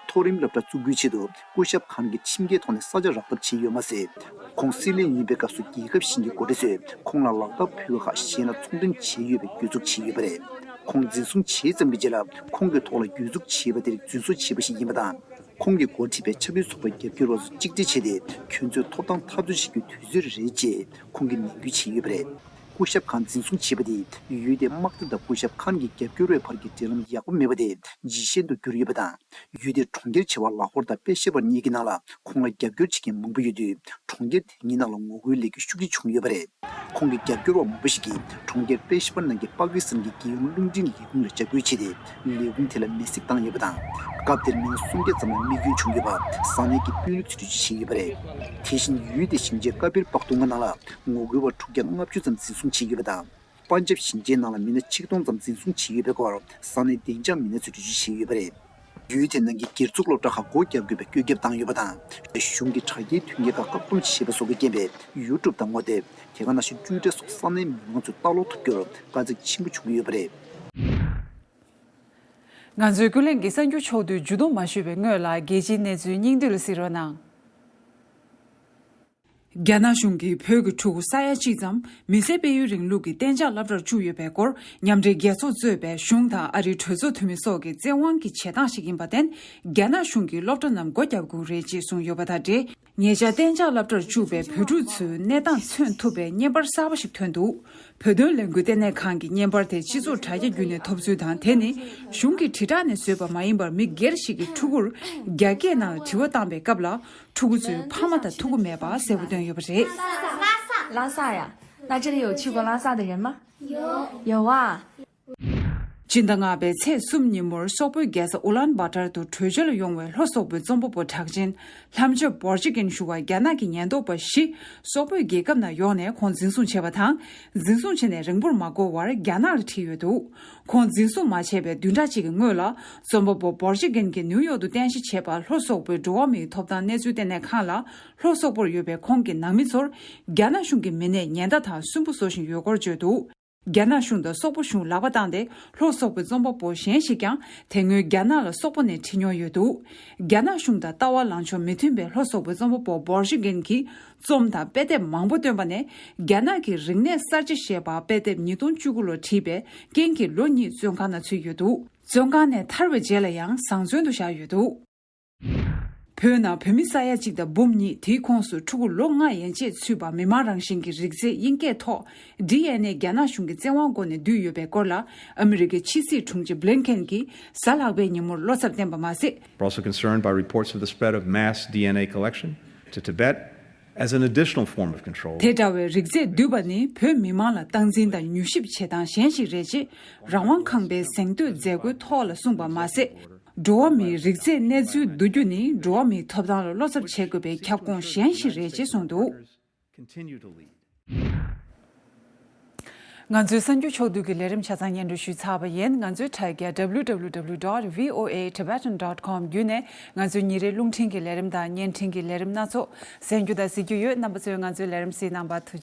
མཐོ་རིམ་སློབ་གྲྭ་བཙུགས་རྒྱུའི་ཆེད་དུ་སྐུ་ཞབས་ཁཱན་གྱིས་ཁྲིམས་འགལ་ཐོག་ནས་ས་ཆ་རག་ཐབས་བྱས་ཡོད་མ་ཟད། ཁོང་སྲིད་བློན་ཡིན་པའི་སྐབས་སུ་རྒྱལ་ཁབ་གཞན་གྱི་འགོ་ཁྲིད་ཚོས་ཁོང་ལ་ལག་བསྟར་ཕུལ་བ་ཁག་གཞན་ལ་ཚོང་འབྲེལ་བྱས་ཡོད་པའི་གྱོད་འཛུགས་བྱས་ཡོད་པ་རེད། ཁོང་འཛིན་བཟུང་བྱས་ཙམ་གྱི་རྗེས་ལ་ཁོང་གི་ཐོག་ལ་གྱོད་འཛུགས་བྱས་པ་དེ་རིགས་རྫུན་བཟོ་བྱས་པ་ཞིག་ཡིན་པ་དང་། ཁོང་གིས་འགོ་ཁྲིད་པའི་ཆབ་སྲིད་ཚོགས་པའི་རྒྱབ་སྐྱོར་བ་ཚོ་གཅིག་སྒྲིལ་བྱས་ཏེ། ཁྱོད་ཚོས་ཐོབ་ཐང་འཐབ་རྩོད་བྱེད་རྒྱུའི་དུས་ཚོད་རེད་ཅེས་ཁོང་གིས་ནན་སྐུལ་བྱས་ཡོད་པ་རེད། སྐུ་ཞབས་ཁཱན་འཛིན་བཟུང་བྱས་པ་དེས་ཡུལ་དེའི་དམག་སྡེ་དང་སྐུ་ཞབས་ཁཱན་གྱི་རྒྱབ་སྐྱོར་བའི་བར་གྱི་འབྲེལ་ལམ་ཡག་པོ་མེད་པ་དེ་ཇེ་ཞན་དུ་གྱུར་ཡོད་པ་དང་། ཡུལ་དེའི་གྲོང་ཁྱེར་ཆེ་བ་ལ་ཧོར་དང་པེ་ཤེ་བར་གཉིས་ཀྱི་ནང་ལ་ཁོང་ལ་རྒྱབ་སྐྱོར་བྱེད་མཁན་མང་པོ་ཡོད་དུས། གྲོང་ཁྱེར་དེ་གཉིས་ནང་ལ་ངོ་རྒོལ་ལས་འགུལ་ཤུགས་ཆེ་བྱུང་ཡོད་པ་རེད། ཁོང་གི་རྒྱབ་སྐྱོར་བ་མང་པོ་ཞིག་གིས་གྲོང་ཁྱེར་པེ་ཤེ་བར་ནང་གི་པ་ཀི་སི་ཐན་གྱི་རྒྱལ་ཡོངས་རླུང་འཕྲིན་ལས་ཁུངས་ལ་འཇབ་རྒོལ་བྱས་ཏེ། ལས་ཁུངས་དེ་ལ་མེ་བསྲེགས་བཏང་ཡོད་པ་དང་། སྐབས་དེར་མི་སུམ་བརྒྱ་ཙམ་ལ་རྨས་སྐྱོན་བྱུང་ཡོད་པ་ས་གནས་ཀྱི་དཔོན་རིགས་ཚོས་འགྲེལ་བརྗོད་བྱས་ཡོད་པ་རེད། དེ་བཞིན་ཡུལ་དེའི་ཞིང་ཆེན་ཀ་བིར་པག་ཏུང་ག་ནང་ལ་ངོ་རྒོལ་བ་དྲུག་བརྒྱ་ལྔ་བཅུ་ཙམ་འཛིན་བཟུང་བྱས་ཡོད་པ་དང་། པན་ཇབ་ཞིང་ཆེན་ནང་ལ་མི་སྣ་ཆིག་སྟོང་ཙམ་འཛིན་བཟུང་བྱས་ཡོད་པའི་སྐོར་ས་གནས་བདེ་འཇགས་མི་སྣ་ཚོས་འགྲེལ་བརྗོད་བྱས་ཡོད་པ་རེད། ཡུལ་དེ་ནང་གི་སྒེར་བཙུགས་སློབ་གྲྭ་ཁག་སྒོ་བརྒྱབ་དགོས་པའི་བཀོད་ཁྱབ་བཏང་ཡོད་པ་དང་། གཞུང་གིས་དྲ་རྒྱའི་མཐུན་རྐྱེན་ཁག་བཀག་སྡོམ་བྱས་པ་སོགས་ཀྱི་རྐྱེན་པས་ཡུ་ཊུབ་དང་ངོ་དེབ། དེ་ག་ནང་བཞིན་ཊུའི་ཊར་སོགས་ས་གནས་མི་མང་ཚོས་ལྟ་ཀློག་ཐུབ་རྒྱུར་དཀའ་ཚེགས་ཆེན་པོ་བྱུང་གི་ཡོད་པ་རེད། ང་ཚོའི་ཀུན་གླེང་གི་གསར་འགྱུར་ཕྱོགས་བསྡུས་མཇུག་བསྡོམས་མ་ཞུས་པའི་སྔོན་ལ། རྒྱལ་སྤྱིའི་གནས་ཚུལ་སྙིང་བསྡུས་ལ་གཟིགས་རོགས་གནང་། རྒྱ་ནག་གཞུང་གིས་བོད་ཀྱི་ཕྲུ་གུ་ས་ཡ་གཅིག་ཙམ་མི་སེར་སྤེལ་ཡུལ་རིང་ལུགས་ཀྱི་གཏན་འཇགས་སློབ་གྲྭར་བཅུག་ཡོད་པའི་སྐོར། མཉམ་འབྲེལ་རྒྱལ་ཚོགས་གཙོས་པའི་གཞུང་དང་ཨ་རིའི་གྲོས་ཚོགས་འཐུས་མི་སོགས་ཀྱི་བཙན་དབང་གི་བྱེད་སྟངས་ཤིག་ཡིན་པར་བརྟེན། རྒྱ་ནག་གཞུང་གིས་སློབ་གྲྭ་རྣམས་སྒོ་བརྒྱབ་དགོས་རེད་ཅེས་གསུངས་ཡོད་པ་དང་འབྲེལ། ཉེ་ཆར་གཏན་འཇགས་སློབ་གྲྭར་བཅུག་པའི་བོད་ཕྲུག་ཚོའི་གནས་སྟངས་མཚོན་ཐུབ་པའི་བརྙན་པར་གསར་པ་ཞིག་ཐོན་འདུག། བོད་དོན་ལས་འགུལ་ལྟེ་གནས་ཁང་གི་བརྙན་པར་དེ་སྤྱི་ཚོགས་དྲ་རྒྱ་བརྒྱུད་ནས་ཐོབ་ཚུལ་དང་། དེ་ནི་གཞུང་གི་དྲིལ་བསྒྲགས་ནས་བཟོས་པ་མ་ཡིན་པར། མི་སྒེར་ཞིག་གིས་ཕྲུ་གུར་རྒྱ་སྐད་ནང་དྲི་བ་བཏང་པའི་སྐབས་ལ། ཕྲུ་གུ་ཚོས་ཕ་མ་དང་ཐུག་གི་མེད་པ་གསལ་པོ་བཏོན་ཡོད་པ་རེད། ལྷ་ས་ཡ། 那这里有去过拉萨的人吗？有。有啊。 སྤྱི་ཟླ་ལྔ་པའི་ཚེས་གསུམ་ཉིན་མོར་སོག་པོའི་རྒྱལ་ས་ཨུ་ལན་བྷ་ཏར་དུ་བྲོས་བྱོལ་ཡོང་བའི་ལྷོ་སོག་པོའི་རྩོམ་པ་པོ་གྲགས་ཅན་ལྷམ་ལྕགས་བྷོར་ཇི་ཀིན་ཞུ་བ་རྒྱ་ནག་གི་ཉེན་རྟོག་པ་བཞི་སོག་པོའི་རྒྱལ་ཁབ་ནང་ཡོང་ནས་ཁོང་འཛིན་བཟུང་བྱས་པ་དང་། འཛིན་བཟུང་བྱས་ནས་རིང་པོར་མ་འགོར་བར་རྒྱ་ནག་ལ་ཁྲིད་ཡོད་འདུག་ཁོང་འཛིན་བཟུང་མ་བྱས་པའི་བདུན་ཕྲག་གཅིག་གི་སྔོན་ལ། རྩོམ་པ་པོ་བྷོར་ཇི་ཀིན་གྱིས་ནིའུ་ཡོག་ཏུ་རྟེན་གཞི་བྱས་པ་ལྷོ་སོག་པོའི་འགྲོ་བ་མིའི་ཐོབ་ཐང་གནས་ཚུལ་ལྟེ་གནས་ཁང་ལ། ལྷོ་སོག་པོར་ཡོད་པའི་ཁོང་གི་ནང་མི་ཚོར་རྒྱ་ནག་གཞུང་གི་མི་སྣས་ཉེན་བརྡ་དང་སུན་པོ་བཟོ་བཞིན་ཡོད་སྐོར་བརྗོད་འདུག་རྒྱ་ནག་གཞུང་དང་སོག་པོ་གཞུང་ལག་པ་བཏང་སྟེ། ལྷོ་སོག་པོའི་རྩོམ་པ་པོ་གཞན་ཞིག་ཀྱང་དེ་སྔོན་རྒྱ་ནག་ལ་སོག་པོ་ནས་ཁྲིད་མྱོང་ཡོད་འདུག་རྒྱ་ནག་གཞུང་དང་ལྟ་བ་ལངས་ཕྱོགས་མི་མཐུན་པའི་ལྷོ་སོག་པོའི་རྩོམ་པ་པོ་བྷོར་ཞི་གིན་གྱིས་རྩོམ་དང་དཔེ་དེབ་མང་པོ་བཏོན་པ་ནས། རྒྱ་ནག་གི་རིག་གནས་གསར་བརྗེ་ཞེས་པ་དཔེ་དེབ་ཉིས་སྟོང་བཅུ་དགུ་ལོར་བྲིས་པའི་རྐྱེན་གྱིས་ལོ་གཉིས་བཙོན་ཁང་ནང་ཚུད་ཡོད་འདུག་བཙོན་ཁང་ནས་ཐར་བའི་རྗེས་ལ་ཡང་བཟང་བཙོན་དུ་བཞག་ཡོད་འདུག་བོད་ནང་བོད་མི་ས་ཡ་གཅིག་དང་འབུམ་གཉིས། དེའི་ཁོངས་སུ་ཕྲུ་གུ་ལོ་ལྔ་ཡན་ཆད་ཚུད་པ་མི་མང་རང་བཞིན་གྱི་རིགས་རྫས་དབྱིན་སྐད་ཐོག་ཌི་ཨེན་ཨེ་རྒྱ་ནག་གཞུང་གི་བཙན་དབང་སྒོ་ནས་བསྡུས་ཡོད་པའི་སྐོར་ལ། ཨ་མི་རི་ཀའི་ཕྱི་སྲིད་དྲུང་ཆེ་བྷི་ལིན་ཁེན་གྱིས་གཟའ་ལྷག་པའི་ཉིན་མོར་བློ་འཚབ་བསྟན་པ་མ་ཟད། We're also concerned by reports of the spread of mass D N A collection to Tibet as an additional form of control. དེ་འདྲ་བའི་རིགས་རྫས་བསྡུས་པ་ནི་བོད་མི་མང་ལ་སྟངས་འཛིན་དང་མྱུལ་ཞིབ་བྱེད་སྟངས་གཞན་ཞིག་རེད་ཅེས། རང་དབང་ཁང་པའི་གཟེངས་བསྟོད་མཛད་སྒོའི་ཐོག་ལ་གསུངས་པ་མ་ཟད། འགྲོ་བ་མིའི་རིགས་རྫས་གནས་ཚུལ་བསྡུ་རྒྱུ་ནི་འགྲོ་བ་མིའི་ཐོབ་ཐང་ལ་བློ་འཚབ་བྱེད་དགོས་པའི་ཁྱབ་ཁོངས་གཞན་ཞིག་རེད་ཅེས་གསུངས་འདུག་ང་ཚོའི་གསར་འགྱུར་ཕྱོགས་བསྡུས་ཀྱི་ལས་རིམ་ཆ་ཚང་སྙན་སྒྲོན་ཞུས་ཚར་བ་ཡིན། ང་ཚོའི་དྲ་རྒྱ་W W W dot V O A Tibetan dot com བརྒྱུད་ནས་ང་ཚོའི་ཉིན་རེའི་རླུང་འཕྲིན་གྱི་ལས་རིམ་དང་བརྙན་འཕྲིན་གྱི་ལས་རིམ་སྣ་ཚོགས་གསན་རྒྱུ་དང་གཟིགས་རྒྱུ་ཡོད། རྣམ་པ་ཚོས་ང་ཚོའི་ལས་རིམ་གཟིགས་གནང་བར་ཐུགས་